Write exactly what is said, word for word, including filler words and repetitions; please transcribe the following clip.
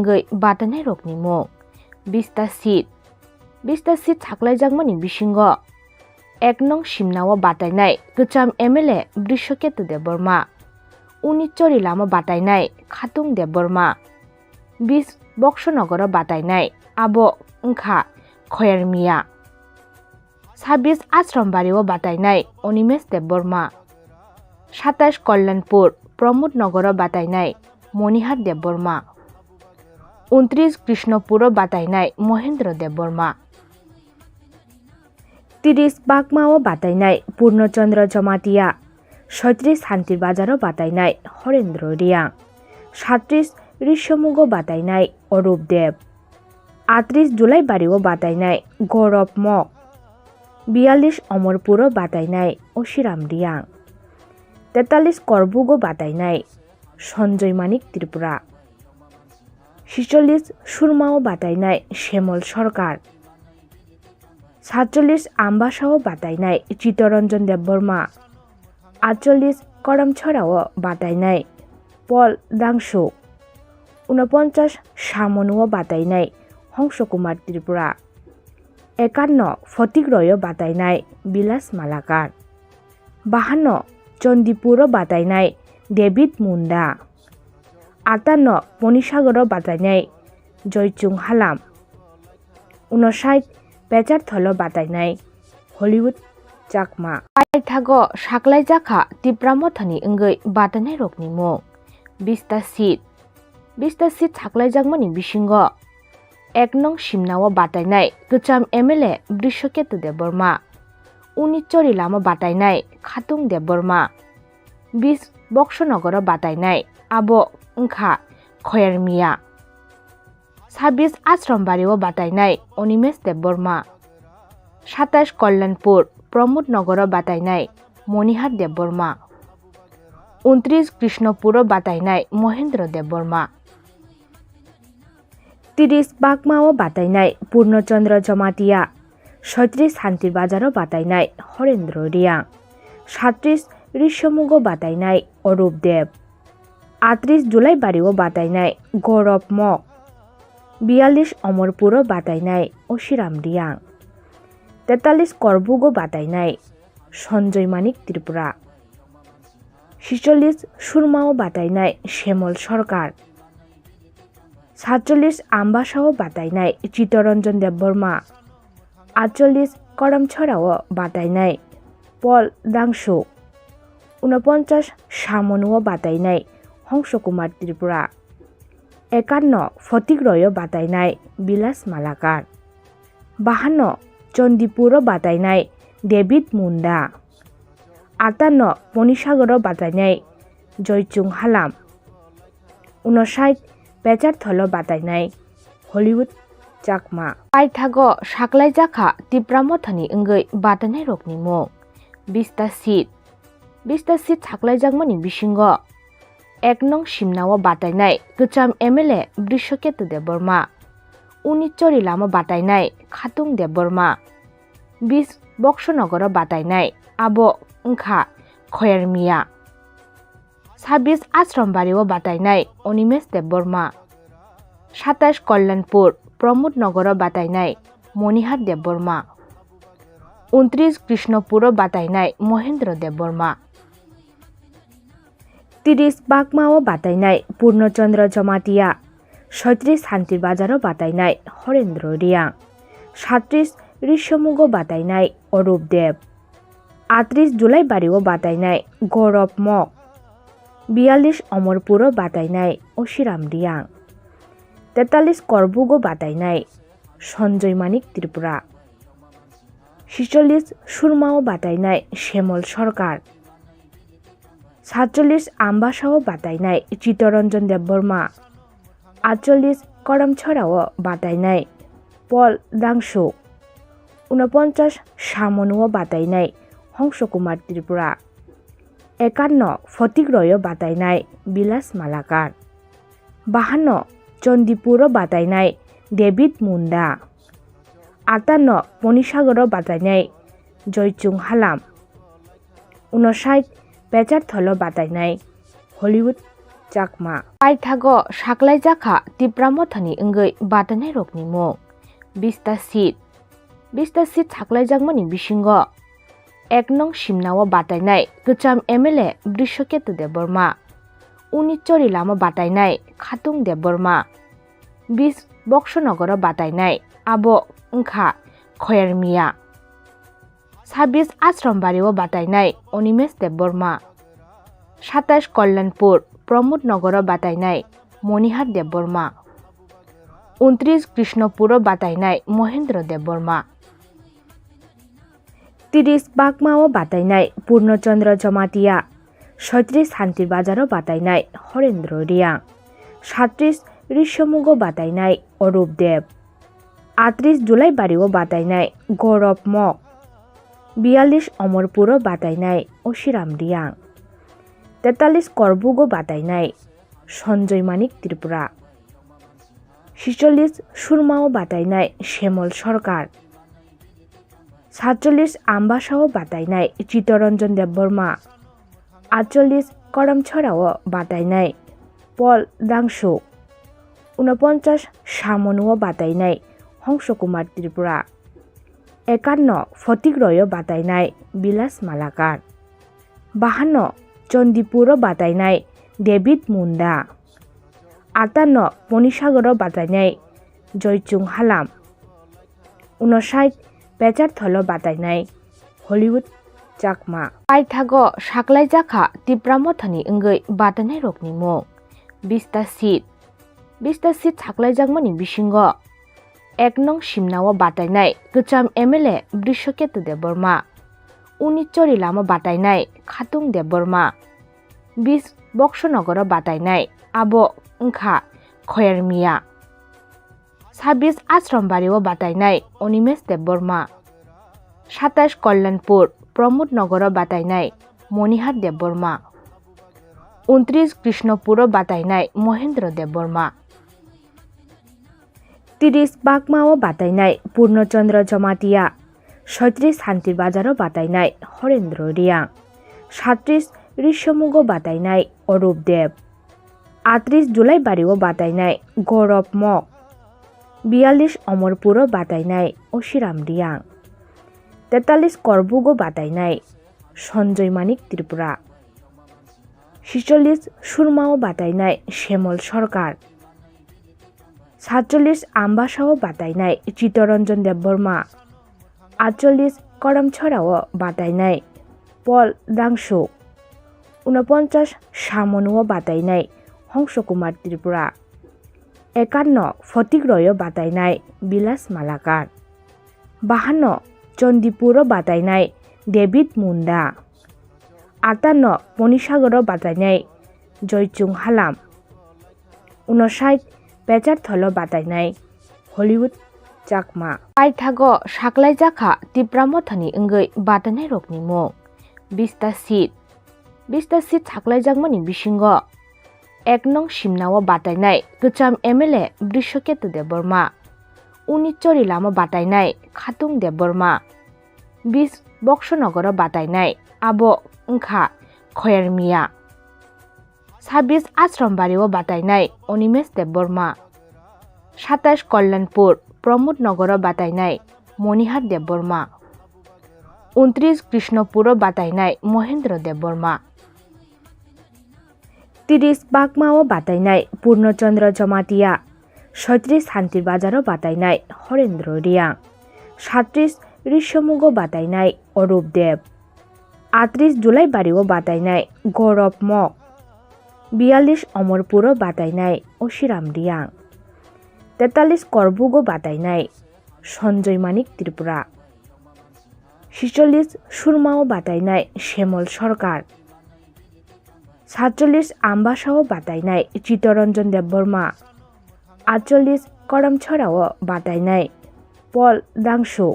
wngwi batainairokni mung. Bista seat. Bista seat saklaijakmani bisingo ek nong Simnao batainai kwcham M L A Brishoketu Debbarma, unis Chorilamo batainai Khatung Debbarma, bis Boksonogoro batainai abo wngkha Khoyar Miya. Sabis Ashrambario batainai Onimesh Debbarma, satais Kalyanpur Pramod Nogoro batainai Monihar Debbarma, untris Krishnopuro batainai Mohendro Debbarma, tiris Bagmao batainai Purno Chandra Jamatia, soitris Santir Bazaro batainai Horendro Riang, satris Rishomugo batainai Orup Deb, atris Julaibario batainai Gaurav Mok, biyalis Omorpuro batainai Oshiram Riang, tetalis Korbugo batainai Sanjoy Manik Tripura, sicholis Surmao batainai Semol Sarkar, satcholis Ambasao batainai Chitoranjan Debbarma, atcholis Karamchorao batainai Paul Dangsu, unoponchas Samonuo batainai Hongso Kumar Tripura, ekanno Photigroio batainai Bilas Malakar, bahanno Chandipuro batainai David Munda, atanno Ponisagoro batainai Joychung Halam, unosait Pechartholo batainai Hollywood Chakma. Paithago saklaijakha Tipra Mothani wngwi batainairokni mung. Bista seat. Bista seat saklaijakmani bisingo ek nong Simnao batainai kwcham M L A Brishoketu Debbarma, unis Chorilamo batainai Khatung Debbarma, bis Boksonogoro batainai abo wngkha Khoyar Miya. Sabis Ashrambario batainai Onimesh Debbarma, satais Kalyanpur Pramod Nogoro batainai Monihar Debbarma, untris Krishnopuro batainai Mohendro Debbarma, tiris Bagmao batainai Purno Chandra Jamatia, soitris Santir Bazaro batainai Horendro Riang, satris Rishomugo batainai Orup Deb, atris Julaibario batainai Gaurav Mok, biyalis Omorpuro batainai Oshiram Riang, tetalis Korbugo batainai Sanjoy Manik Tripura, sicholis Surmao batainai Semol Sarkar, satcholis Ambasao batainai Chitoranjan Debbarma, atcholis Karamchorao batainai Paul Dangsu, unoponchas Samonuo batainai Hongso Kumar Tripura, ekanno Photigroio batainai Bilas Malakar, bahanno Chandipuro batainai David Munda, atanno Ponisagoro batainai Joychung Halam, unosait Pechartholo batainai Hollywood Chakma. Paithago saklaijakha Tipra Mothani wngwi batainairokni mung. Bista seat. Bista seat saklaijakmani bisingo ek nong Simnao batainai kwcham M L A Brishoketu Debbarma, unis Chorilamo batainai Khatung Debbarma, bis Boksonogoro batainai abo wngkha Khoyar Miya. Sabis Ashrambario batainai Onimesh Debbarma, satais Kalyanpur Pramod Nogoro batainai Monihar Debbarma, untris Krishnopuro batainai Mohendro Debbarma, tiris Bagmao batainai Purno Chandra Jamatia, soitris Santir Bazaro batainai Horendro Riang, satris Rishomugo batainai Orup Deb, atris Julaibario batainai Gaurav Mok, biyalis Omorpuro batainai Oshiram Riang, tetalis Korbugo batainai Sanjoy Manik Tripura, sicholis Surmao batainai Semol Sarkar, satcholis Ambasao batainai Chitoranjan Debbarma, atcholis Karamchorao batainai Paul Dangsu, unoponchas Samonuo batainai Hongso Kumar Tripura, ekanno Photigroio batainai Bilas Malakar, bahanno Chandipuro batainai David Munda, atanno Ponisagoro batainai Joychung Halam, unosait Pechartholo batainai Hollywood Chakma. Paithago saklaijak kha Tipra Mothani wngwi batainairokni mung. Bista seat. Bista seat saklaijakmani bisingo ek nong Simnao batainai kwcham M L A Brishoketu Debbarma, unit Chorilamo batainai Khatung Debbarma, bis Boksonogoro batainai abo wngkha Khoyar Miya, sabis Ashrambario batainai Onimesh Debbarma, satais Kalyanpur Pramod Nogoro batainai Monihar Debbarma, untris Krishnopuro batainai Mohendro Debbarma, tiris Bagmao batainai Purno Chandra Jamatia, soitris Santir Bazaro batainai Horendro Riang, satris Rishomugo batainai Orup Deb, atris Julaibario batainai Gorop Mok, biyalis Omorpuro batainai Oshiram Riang, tetalis Korbugo batainai Sanjoy Manik Tripura, sicholis Surmao batainai Semol Sorkar, satcholis Ambasao batainai Chitoranjan Debbarma, atcholis Koramchorao batainai Paul Dangsu, unoponchas Samonuo batainai Hongso Kumar Tripura, ekanno Photigroio batainai Bilas Malakar, bahanno Chandipuro batainai David Munda, atanno Ponisagoro batainai Joychung Halam, unosait Pechartholo batainai Hollywood Chakma. Paithago saklaijak kha Tipra Mothani wngwi batainairokni mung. Bista seat. Bista seat saklaijakmani bisingo ek nong Simnao batainai kwcham M L A Brishoketu Debbarma, unit Chorilamo batainai Khatung Debbarma, bis Boksonogoro batainai abo wngkha Khoyar Miya, sabis Ashrambario batainai Onimesh Debbarma, satais Kalyanpur Pramod Nogoro batainai Monihar Debbarma, untris Krishnopuro batainai Mohendro Debbarma, tiris Bagmao batainai Purno Chandra Jamatia, soitris Santir Bazaro batainai Horendro Riang, satris Rishomugo batainai Orup Deb, atris Julaibario batainai Gorop Mok, biyalis Omorpuro batainai Oshiram Riang, tetalis Korbugo batainai Sanjoy Manik Tripura, sicholis Surmao batainai Semol Sorkar, satcholis Ambasao batainai Chitoranjan Debbarma, atcholis Koramchorao batainai Paul Dangsu, unoponchas Samonuo batainai Hongso Kumar Tripura, ekanno Photigroio batainai Bilas Malakar, bahanno Chandipuro batainai David Munda, atanno Ponisagoro batainai Joychung Halam, unosait Pechartholo batainai Hollywood Chakma. Paithago saklaijak kha Tipra Mothani wngwi batainairokni mung. Bista seat. Bista seat saklaijakmani bisingo ek nong Simnao batainai kwcham M L A Brishoketu Debbarma, unit Chorilamo batainai Khatung Debbarma, bis Boksonogoro batainai abo wngkha Khoyar Miya, sabis Ashrambario batainai Onimesh Debbarma, satais Kalyanpur Pramod Nogoro batainai Monihar Debbarma, untris Krishnopuro batainai Mohendro Debbarma, tiris Bagmao batainai Purno Chandra Jamatia, soitris Santir Bazaro batainai Horendro Riang, satris Rishomugo batainai Orup Deb, atris Julaibario batainai Gorop Mok, biyalis Omorpuro batainai Oshiram Riang, tetalis Korbugo batainai Sanjoy Manik Tripura, sicholis Surmao batainai Semol Sorkar, satcholis Ambasao batainai Chitoranjan Debbarma, atcholis Koramchorao batainai Paul Dangsu,